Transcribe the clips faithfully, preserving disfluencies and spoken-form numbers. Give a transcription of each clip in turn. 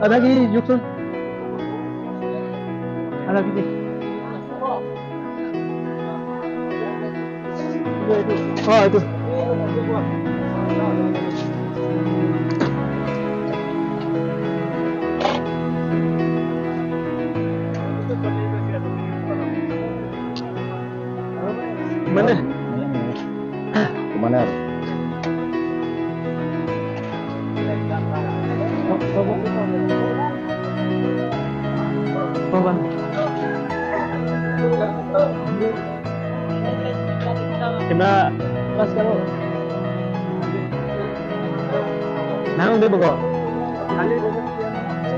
আধা কেজি জোখচোন। আধা কেজি। অ, এইটো। মানে? মানে আৰু। Kena pas kalau. Nang dia bego.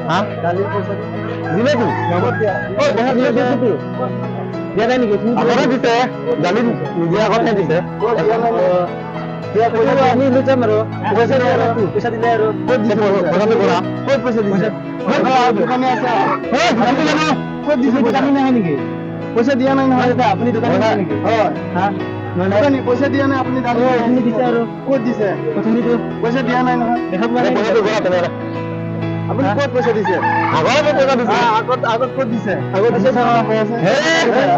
Ha? Dali পইচা দিলে তো? অ, পইচা দিলে, দিলে তো। দিয়া নাই নেকি? আপুনি আগতে দিছে। দালি নিদিয়া আগতে দিছে। অ, দিয়া নাই। দিয়া পইচা দিয়া। আমি লৈ যাম আৰু। পইচা দিয়া নাই। পইচা দিলে আৰু। ক'ত দিছে পইচা? পইচাটো কৰা। ক'ত পইচা দিছে? ক'ত দোকানী আছে? অ, দোকানী জানো? ক'ত দিছে পইচা? দোকানী নহয় নেকি? পইচা দিয়া নাই নহয়। দাদা, আপুনি দোকানী নহয় নেকি? হয়। হা? নহয়, নহয়। দোকানী, পইচা দিয়া নাই, আপুনি দালি অ, আপুনি দিছে আৰু। ক'ত দিছে? পইচা দিয়া নাই নহয়। দেখা পোৱা নাই নেকি? পইচাটো কৰা তেনেহ'লে। আপুনি হা? ক'ত পইচা দিছে? আগতে পইচা দিছে। হা, আগত, আগত ক'ত দিছে? আগত দিছে, চাওক। হে!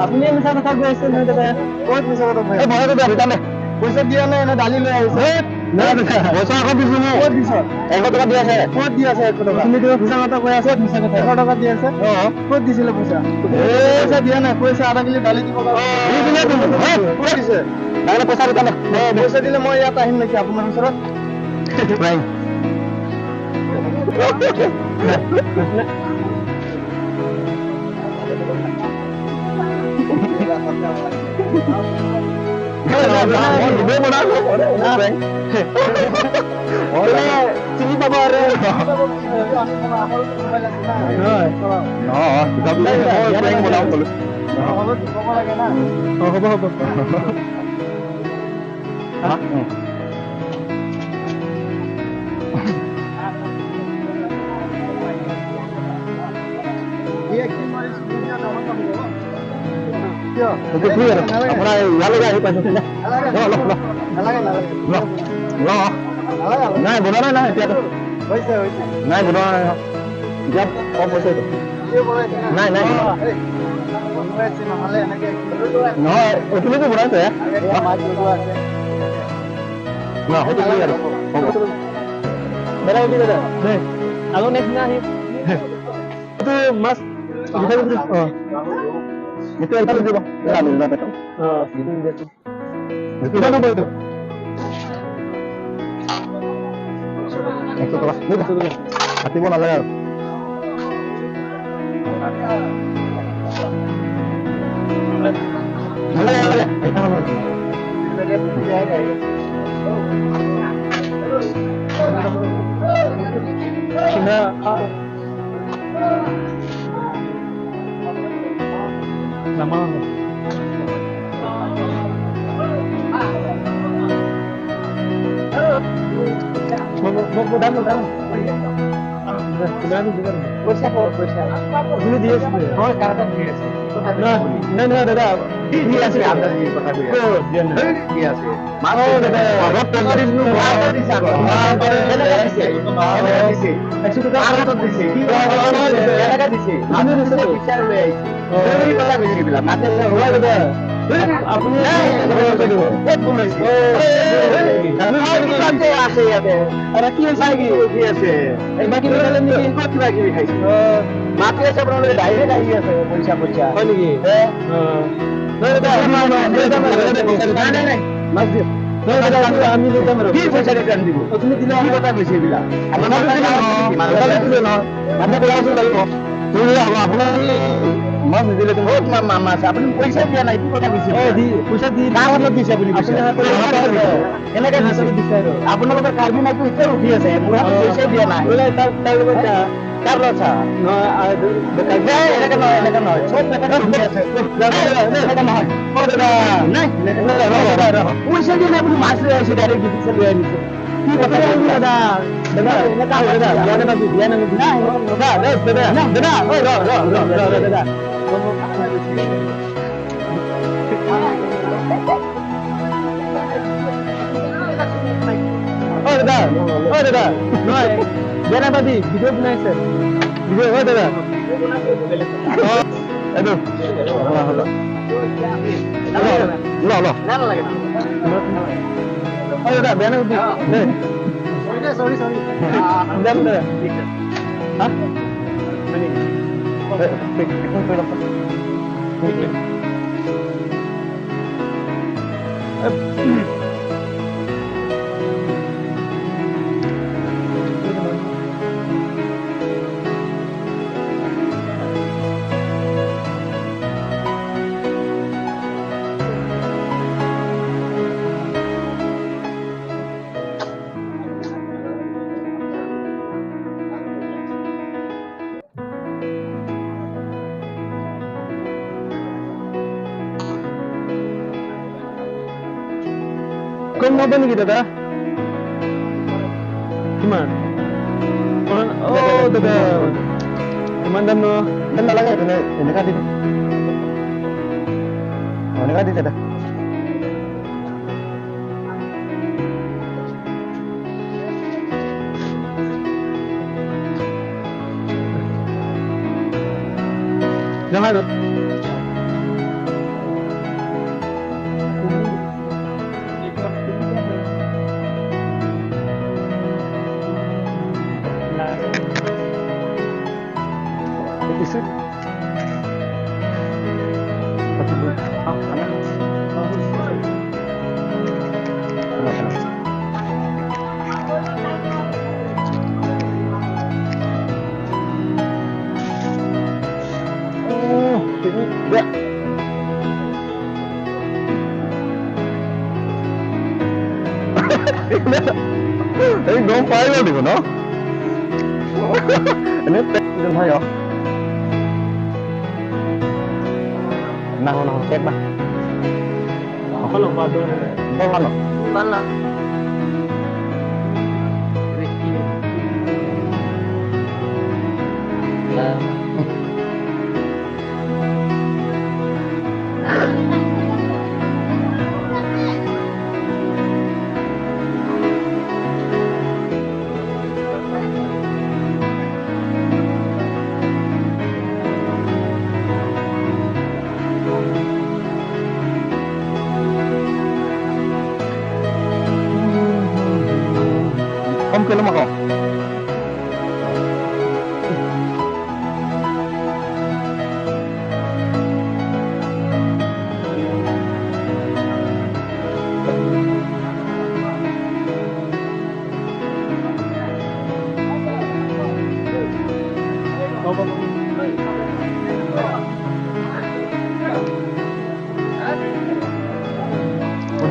আপুনি মিছা কথা কৈ আছে নহয় দাদা। ক'ত মিছা কথা কৈ আছে? এই পইচাটো দিয়া, ভিতৰলৈ। পইচা দিয়া নাই, এনে দালি লৈ আহিছে। হে! নাই, নাই, পইচা আগত দিছো মই। ক'ত দিছ? এশ টকা দি আছে। ক'ত দি আছে এশ টকা? আপুনি তো মিছা কথা কৈ আছে, মিছা কথা। এশ টকা দি আছে? অ। ক'ত দিছিলে পইচা? এ! পইচা দিয়া নাই, পইচা আধা কিলো দালি দিব কাৰণে। দি দিলে তুমি। হে! ক'ত দিছে? লাগিলে পইচা ভিতৰলৈ। অ, পইচা দিলে মই ইয়াত আহিম নেকি আপোনাৰ ওচৰত? নাই। চিনি পাব আৰু। নহয়। নহয়, কিতাপ নাই, নাই, ইয়াত prank নাই। বনাম বোলো। অ, হ'ব, হ'ব। হা? উম। কিয়? এইটো কি আৰু? আপোনাৰ ইয়ালৈকে আহি পাইছো। ল, ল, ল। ল, ল। ল। নাই, বনোৱা নাই, নাই, এতিয়া। হৈছে, হৈছে। নাই, বনোৱা নাই, অ। এতিয়া কম হৈছে এইটো। নাই, নাই, বনোৱা নাই। এই, বনাইছে নহ'লে এনেকে। নহয়, এইখিনিতো বনাইছে। এই মাছ বনোৱা আছে। ন, সেইটো কি আৰু? হ'ব। দাদা, এইটো দাদা। দেই, আকৌ next দিনা আহিম। এইটো মাছ উঠাই দিবি। অ। এইটো এটা দি দিব। অ। কিমান হ'ব এইটো? একশ টকা। কাটিব নালাগে আৰু। নালাগে, নালাগে। Nama? Mau, mau, mau, mau, mau, mau. Sudah, sudah, sudah. পইচা, পইচা। আপুনি দি আছে? হয়, কাৰ্ডত দি আছে। নহয়, নহয়, নহয়, দাদা। দি, দি আছে, আপোনাৰ কথা কৈ আছে। ক'ত দিয়া নাই? দি আছে। মাত্ৰ অ, দাদা। আগত পইচা দিছিলো। আগত দিছে আগত। আগত কেনেকে দিছে? কেনেকে দিছে? একশ টকা আগত দিছে। কি আগত দিছে? কেনেকে দিছে? আপুনি দিছে। বিচাৰ লৈ আহিছে। অ। এই কথা কৈছে এইবিলাক। মাতে হয় দাদা। আপুনি নাই, নাই, নাই, নাই। ক'ত বনাইছে? অ। এই, এই, এই। আমাৰ দোকানতে আছে ইয়াতে। আৰু কি হৈছে নেকি? কি আছে? এই বাকী বোলে নেকি? ক'ত কিবা কিবি খাইছে? অ। মাতি আছে আপোনালোকে, direct আহি আছে, পইচা, পইচা। হয় নেকি? হে? অ। নাই, নাই, নাই, নাই, নাই, নাই, নাই, নাই। নাই, নাই, নাই। মাছ দিয়ক। নাই, নাই, নাই, আমি লৈ যাম আৰু। কি পইচা return দিব? অ, তুমি দিলা। কি কথা কৈছে এইবিলাক? আপোনালোকে মাছ দিলে নহয়। মাছ দিলে নহয়। মাছ দিলে নহয়। তুমি আপোনালোকে মাছ নিদিলে তুমি। ক'ত মা-, মা-, মাছ? আপুনি পইচা দিয়া নাই, কি কথা কৈছে? অ, দি, পইচা দি কাৰ হাতত দিছে আপুনি পইচা? আপুনি হাতত দিছে। কেনেকে দিছে? দিছে আৰু। আপোনালোকৰ কাৰ্বি নাইটো এতিয়াও ৰখি আছে, মোৰ হাতত অ। পইচা দিয়া নাই। বোলে তাৰ, তাৰ লগত যা। কাৰ লগত যা? নহয়, আ, দোকান। নাই, এনেকে নহয়, এনেকে নহয়। চব পেকেট ৰখি আছে। যা, যা, যা, যা। এনেকে নহয়। অ, দাদা। নাই, নাই, নাই, নাই, নাই, নাই। পইচা দিয়া নাই বুলি মাছ লৈ আহিছে, direct দি দিছে, লৈ আনিছে। কি কথা কৈছে? দাদা, দাদা, এনেকা হয়, দাদা। বিয়া নাপাবি, বিয়া নাপাবি। নাই, দাদা, দাদা, দাদা, দাদা, ঐ, ৰ, ৰ, দাদা। ঐ, দাদা, ও দাদা, নহয়, বেয়া নাপাবি, ভিডিঅ' বনাইছে। ভিডিঅ', ও দাদা। অ, এইটো। ল, ল। ও দাদা, বেয়া নাপাবি। দেই। চৰি দে, চৰি, চৰি। যাম দে। হা? এ, পিক, পিক, পিক, পিক। কম হ'ব নেকি দাদা? কিমান? অ, দাদা। কিমান দাম ন? ইমান নালাগে, তেনে, এনেকা দি দে। অ, এনেকা দি দে দে। Jangan. Oh, ini enggak. Ini gom pai lo di kono. Ini tek di kono ya. Nang nang tek bah. Apa lo padu? Apa lo? Apa lo? Ya. Om kilo mako.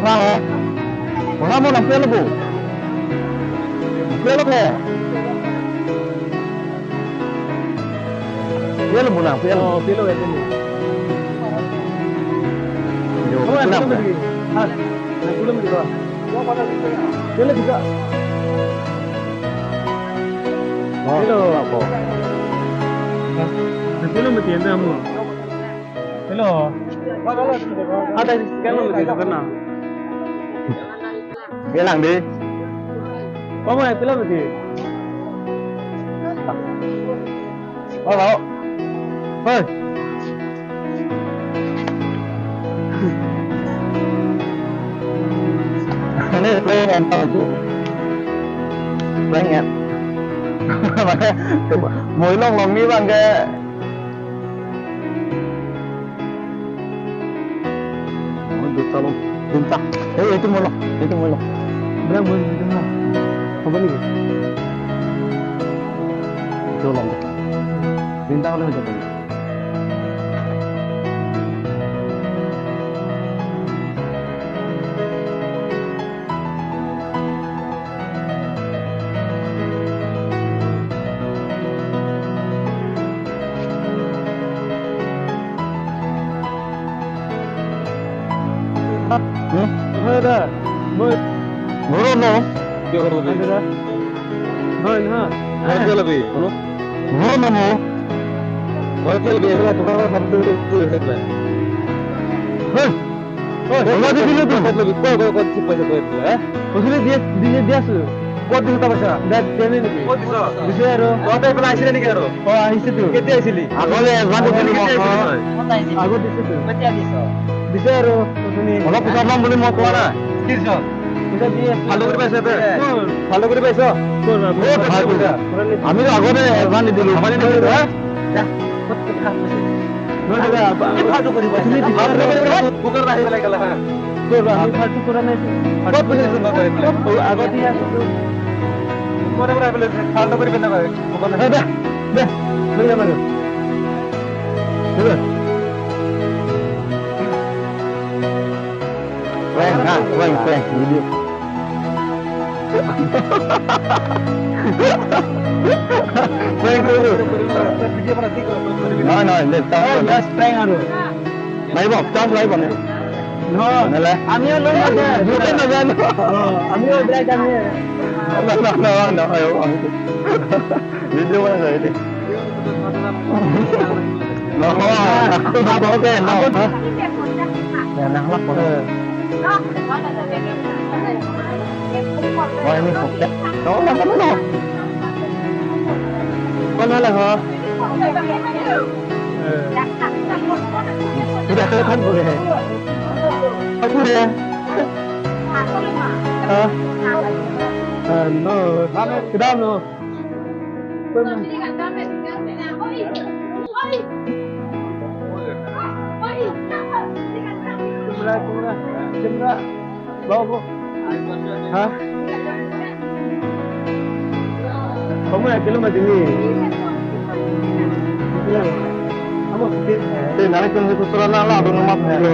Pura mo, pura mo nang pelo bo. Pelo ke. Pelo mo nang pelo. Oh, pelo ya pelo. Yo, oh, kenapa? Pelo lagi. Ah, pelo lagi. Pelo juga. Oh, pelo apa? Pelo mati anda mo. Hello. Ada di sekarang lagi sekarang. Bilang di. Kamu yang film di. Oh, oh. Hei. Ini play yang tahu tu. Play ya. Mana? Mo ilong long ni bang ke. Oh, duta lo. Duta. Eh, itu mo lo. Itu mo lo. Berang mo itu mo. Apa ni? Itu lo. Duta lo itu. Hmm? Hoi da. Mo. Moro no. Kya kar rahe ho? Hoi na. Ghar ke labi, no? Moro no mo. Ghar ke labi, ekla dukan ka kam to to to hai. Hoi. Hoi, bola de dilo tu. Koi, koi, koi, koi, koi, koi, eh? Usne diya, diya, diya su. ক'ত দিছ তাৰ পইচা? দে, দিয়া নাই নেকি? ক'ত দিছ? দিছে আৰু। তহঁতে এইফালে আহিছিলে নেকি আৰু? অ, আহিছে তো। কেতিয়া আহিছিলি? আগতে এবাৰ দিছিলো কেতিয়া মই। আহিছিলি তই? আগত দিছে তো। কেতিয়া দিছ? দিছে আৰু, অথনি। অলপ পিছত ল'ম বুলি মই কোৱা নাই। কি দিছ? পইচা দি আছো। ফাল্টু কৰি পাইছ তই? ক'ত? ফাল্টু কৰি পাইছ? ক'ত? ক'ত ফাল্টু? আমি আগতে এবাৰ নিদিলো। আমাৰ নিদিলো, হা? যা, ক'ত কথা কৈছে? নহয়, দাদা, কি ফাল্টু কৰি পাইছ? তুমি ফাল্টু কৰি পাইছ? দোকানত আহি পেলাই গ'লা, হা? ক'ত? আমি ফাল্টু কৰা নাই তো। ক'ত বুজিছ তই? ক'ত? আগতে আছো তো। দোকানত আহি পেলাই ফাল্টু কৰি পেলাই দোকানত। দে, দে, দে, লৈ যাম আৰু। দে। Prank, ha? Prank, prank, video. Prank kuru. নহয়, নহয়, দে, chance অ, লম। Just prank আৰু। Nahi, bang, chance nahi, bang. নহয়। Nale? আমিও লম না, দে। দুটা নাজানো। অ, আমিও বেয়া জানো। নহয়, নহয়, নহয়, নহয়, bang. Video mana saya ini? Nahlak, nahlak, nahlak. Ya, nahlak, nahlak. Wah, ini kok. Nahlak, nahlak. Mana lah, ha? Sudah kelihatan boleh. Aku deh. Hah? Ano? Kedam no. Cemra, cemra, cemra. Bawa, bawa. Hah? Kamu yakin lu mati ni? Iya. Kamu sedih. Eh, nanti tunggu susulan lah, lah, belum mat. Iya.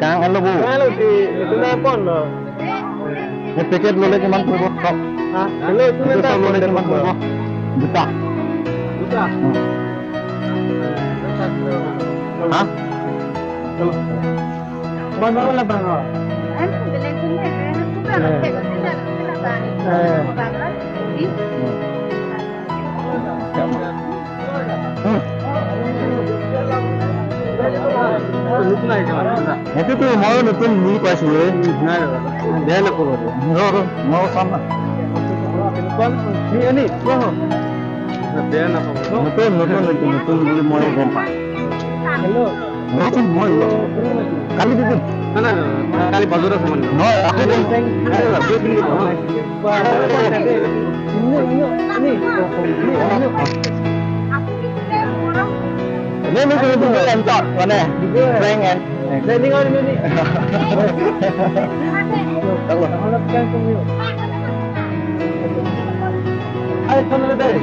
Kang, hello, Bu. Hello, di, itu nelpon lo. Ini packet lole kiman puribo, kok? Hah? Hello, itu itu minta selalu lole telepon kiman puribo? Juta. Juta? Hmm. Hah? Hello. Bang, bang, lah, bang, oh. Anu, bilang sini, eh, bukan, eh, eh, bukan, bukan, bukan, bukan, bukan, bukan, bukan, Hmm. Notun ahi jama. Notun tu moi notun ni paisi le. Dia le ko. Ro, ro, mau sama. Ni ani, ko. Notun, notun, notun, notun ni moi gom pa. Hello. Notun moi. Kali dudun. Na, na, na, kali bazar ase mane. Noi, aku dudun. Dudun. Ini, ini, ini, ini, entok, mana? Prank, kan? Ini, ini, ini. Tahu. Ayo, sana deh.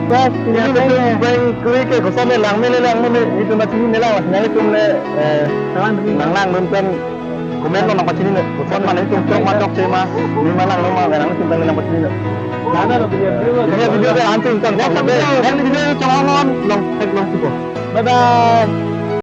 Bas, ini prank, prank klik ke koson le lang me le lang me le, itum mati ni lang, nang itum le, eh, lang lang dun pen comment lo nangpachini le, koson mane itum chok ma chokche ma, ni ma lang lo ma, nang itum pen nangpachini le. Nana lo video, video. Video ke antum kan, next video chong on long, tag long tipo. Bye bye.